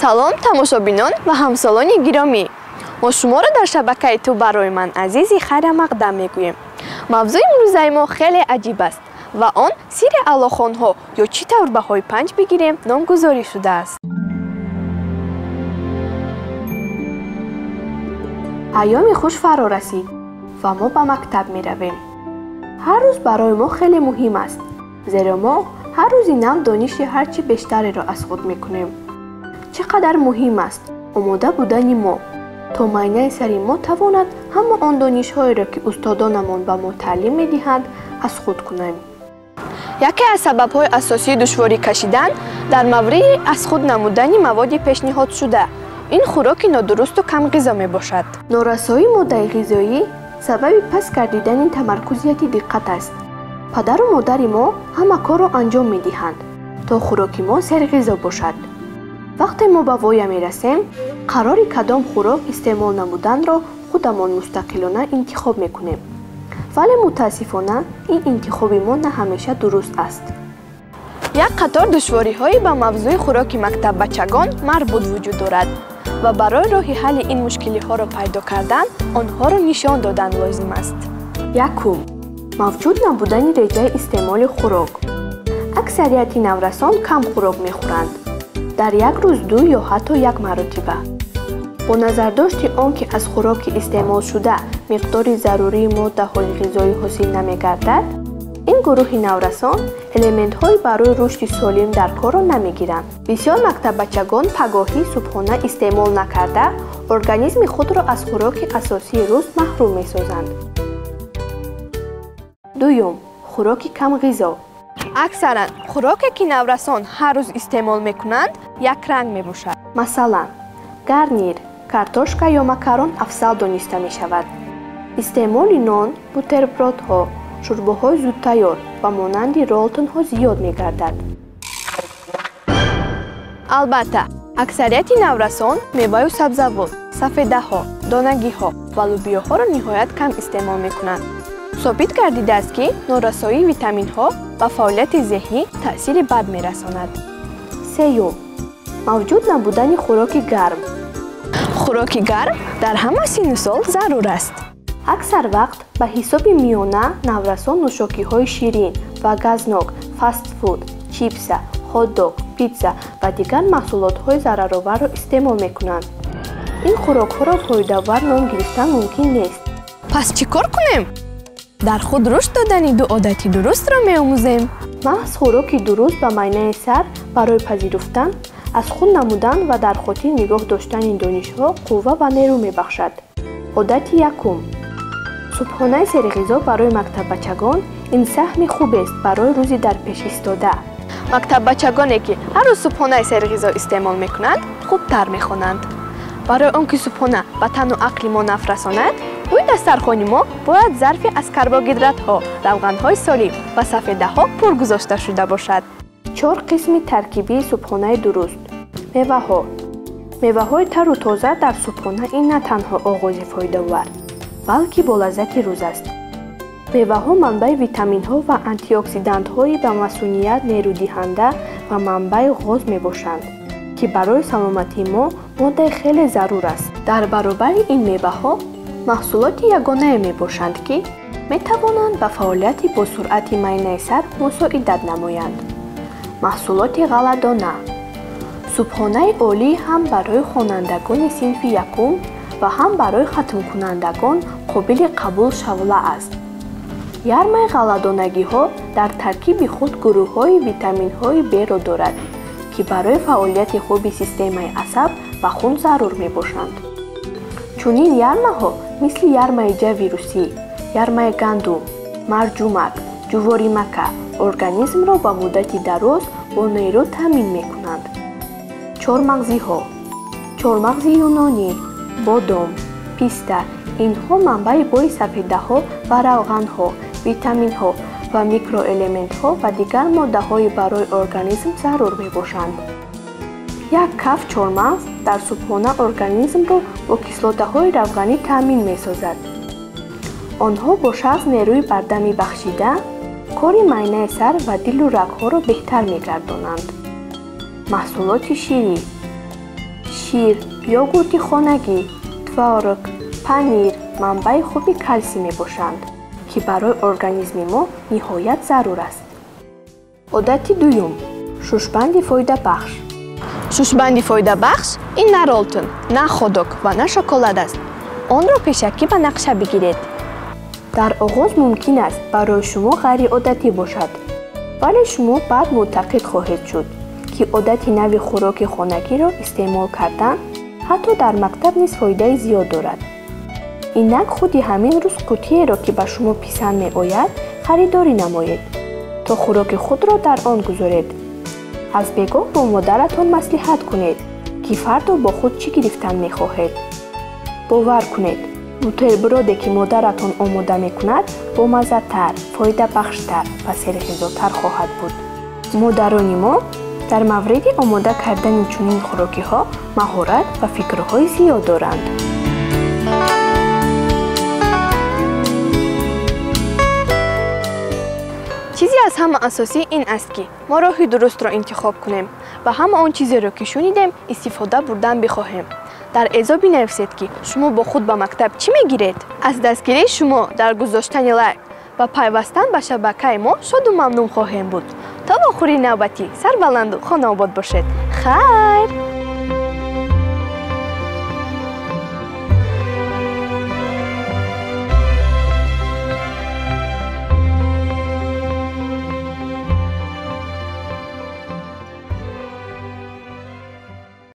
Салом тамошобинон ва ҳамсолони гиромӣ. Мо шуморо дар шабакаи ту барои ман азизи хайрамақдам мегӯем. Мавзӯи имрӯзаи мо хеле аҷиб аст ва он сирри аълохонҳо ё чӣ тавр баҳои 5 бигирем номгузорӣ шудааст. Айёми хуш фаро расид ва мо ба мактаб меравем. Ҳар рӯз барои мо хеле муҳим аст, зеро мо ҳар рӯзи нав дониши ҳар чӣ бештареро аз худ мекунем. Чӣ қадар муҳим аст омода будани мо, то майнаи сари мо тавонад ҳама он донишҳоеро, ки устодонамон ба мо таълим медиҳанд, аз худ кунем. Яке аз сабабҳои асосии душворӣ кашидан дар мавриди аз худ намудани маводи пешниҳодшуда ин хӯроки нодурусту камғизо мебошад. Норасоии моддаи ғизоӣ сабаби паст гардидани тамаркузияти диққат аст. Падару модари мо ҳама корро анҷом медиҳанд, то хӯроки мо серғизо бошад. Вақте мо ба воя мерасем, қарори кадом хӯрок истеъмол намуданро худамон мустақилона интихоб мекунем. Вале мутаассифона ин интихоби мо на ҳамеша дуруст аст. Як қатор душвориҳое ба мавзӯи хӯроки мактаббачагон марбут вуҷуд дорад ва барои роҳи ҳалли ин мушкилиҳоро пайдо кардан онҳоро нишон додан лозим аст. Якум, мавҷуд набудани реҷаи истеъмоли хӯрок. Аксарияти наврасон кам хӯрок мехӯранд, дар як рӯз 2 ё ҳатто 1 маротиба. Бо назардошти он ки аз хӯроки истеъмолшуда миқдори зарурии моддаҳои ғизоӣ ҳосил намегардад, ин гурӯҳи наврасон элементҳои барои рушди солим дар корро намегиранд. Бисёр мактаббачагон пагоҳӣ субҳона истеъмол накарда, организми худро аз хӯроки асосии рӯз маҳрум месозанд. Дуюм, хӯроки камғизо. Аксаран хӯроке ки наврасон ҳар рӯз истеъмол мекунанд, якранг мебошад. Масалан, гарнир, картошка ё макарон афзал дониста мешавад. Истеъмоли нон, бутербродҳо, шӯрбоҳои зудтайёр ва монанди ролтонҳо зиёд мегардад. Албатта, аксарияти наврасон меваю сабзавот, сафедаҳо, донагиҳо ва лӯбиёҳоро ниҳоят кам истеъмол мекунанд. Собит гардидааст, ки норасоии витаминҳо ба фаъолияти зеҳнӣ таъсири бад мерасонад. Сеюм, мавҷуд набудани хӯроки гарм. Хӯроки гарм дар ҳама синну сол зарур аст. Аксар вақт ба ҳисоби миёна наврасон нӯшокиҳои ширин ва газнок, фастфуд, чипса, хот-дог, питса ва дигар маҳсулотҳои зарароварро истеъмол мекунанд. Ин хӯрокҳоро фоидавар ном гирифтан мумкин нест. Пас чӣ кор кунем? Дар худ рушд додани ду одати дурустро меомӯзем. Маҳз хӯроки дуруст ба майнаи сар барои пазируфтан, аз худ намудан ва дар хотир нигоҳ доштани донишҳо қувва ва нерӯ мебахшад. Одати якум. Субҳонаи серғизо барои мактаббачагон ин саҳми хубест барои рӯзи дар пеш истода. Мактаббачагоне ки ҳар рӯз субҳонаи серғизо истеъмол мекунанд, хубтар мехонанд. Барои он ки субҳона ба тану ақли мо наф расонад, рӯи дастархони мо бояд зарфе аз карбогидратҳо, равғанҳои солим ва сафедаҳо пур гузошта шуда бошад. 4 қисми таркибии субҳонаи дуруст. Меваҳо. Меваҳои тару тоза дар субҳона ин на танҳо оғози фоидаовар, балки бо лаззати рӯз аст. Меваҳо манбаи витаминҳо ва антиоксидантҳои ба масуният нерӯдиҳанда ва манбаи ғоз мебошанд, ки барои саломатии мо моддаи хеле зарур аст. Дар баробари ин меваҳо маҳсулоти ягонае мебошанд, ки метавонанд ба фаъолияти босуръати майнаи сар мусоидат намоянд. Маҳсулоти ғалладона. Субҳонаи олӣ ҳам барои хонандагони синфи якум ва ҳам барои хатмкунандагон қобили қабул шавла аст. Ярмаи ғалладонагиҳо дар таркиби худ гурӯҳҳои витаминҳои Б-ро дорад, ки барои фаъолияти хуби системаи асаб ва хун зарур мебошанд. Чунин ярмаҳо мисли ярмаи ҷави русӣ, ярмаи гандум, марҷумак, ҷуворимака организмро ба муддати дароз бо нерӯ таъмин мекунанд. Чормағзиҳо. Чормағзи юнонӣ, бодом, писта инҳо манбаи бои сафедаҳо ва равғанҳо, витаминҳо ва микроэлементҳо ва дигар моддаҳои барои организм зарур мебошанд. Як каф чормағз дар субҳона организмро бо кислотаҳои равғанӣ таъмин месозад. Онҳо бо шахс нерӯи бардамӣ бахшида, кори майнаи сар ва дилу рагҳоро беҳтар мегардонанд. Маҳсулоти ширӣ. Шир, йогурти хонагӣ, творог, панир манбаи хуби калсий мебошанд, ки барои организми мо ниҳоят зарур аст. Одати дуюм: шушбанди фоидабахш. Шушбанди фоидабахш ин на ролтон, на ходок ва на шоколад аст. Онро пешакӣ ба нақша бигиред. Дар оғоз мумкин аст барои шумо ғайриодатӣ бошад, вале шумо баъд мӯътақид хоҳед шуд, ки одати нави хӯроки хонагиро истеъмол кардан ҳатто дар мактаб низ фоидаи зиёд дорад. Инак худи ҳамин рӯз қутиеро, ки ба шумо писанд меояд, харидорӣ намоед, то хӯроки худро дар он гузоред. Аз бегоҳ бо модаратон маслиҳат кунед, ки фардо бо худ чӣ гирифтан мехоҳед. Бовар кунед, бутерброде, ки модаратон омода мекунад, бомаззатар, фоидабахштар ва серғизотар хоҳад буд. Модарони мо дар мавриди омода кардани чунин хӯрокиҳо маҳорат ва фикрҳои зиёд доранд. Чизе аз ҳама асосӣ ин аст, ки мо роҳи дурустро интихоб кунем ва ҳама он чизеро, ки шунидем, истифода бурдан бихоҳем. Дар эзо бинависед, ки шумо бо худ ба мактаб чӣ мегиред? Аз дастгирии шумо дар гузоштани лайк ва пайвастан ба шабакаи мо шоду мамнун хоҳем буд. То вохӯрии навбатӣ сарбаланду хонаобод бошед. Хайр!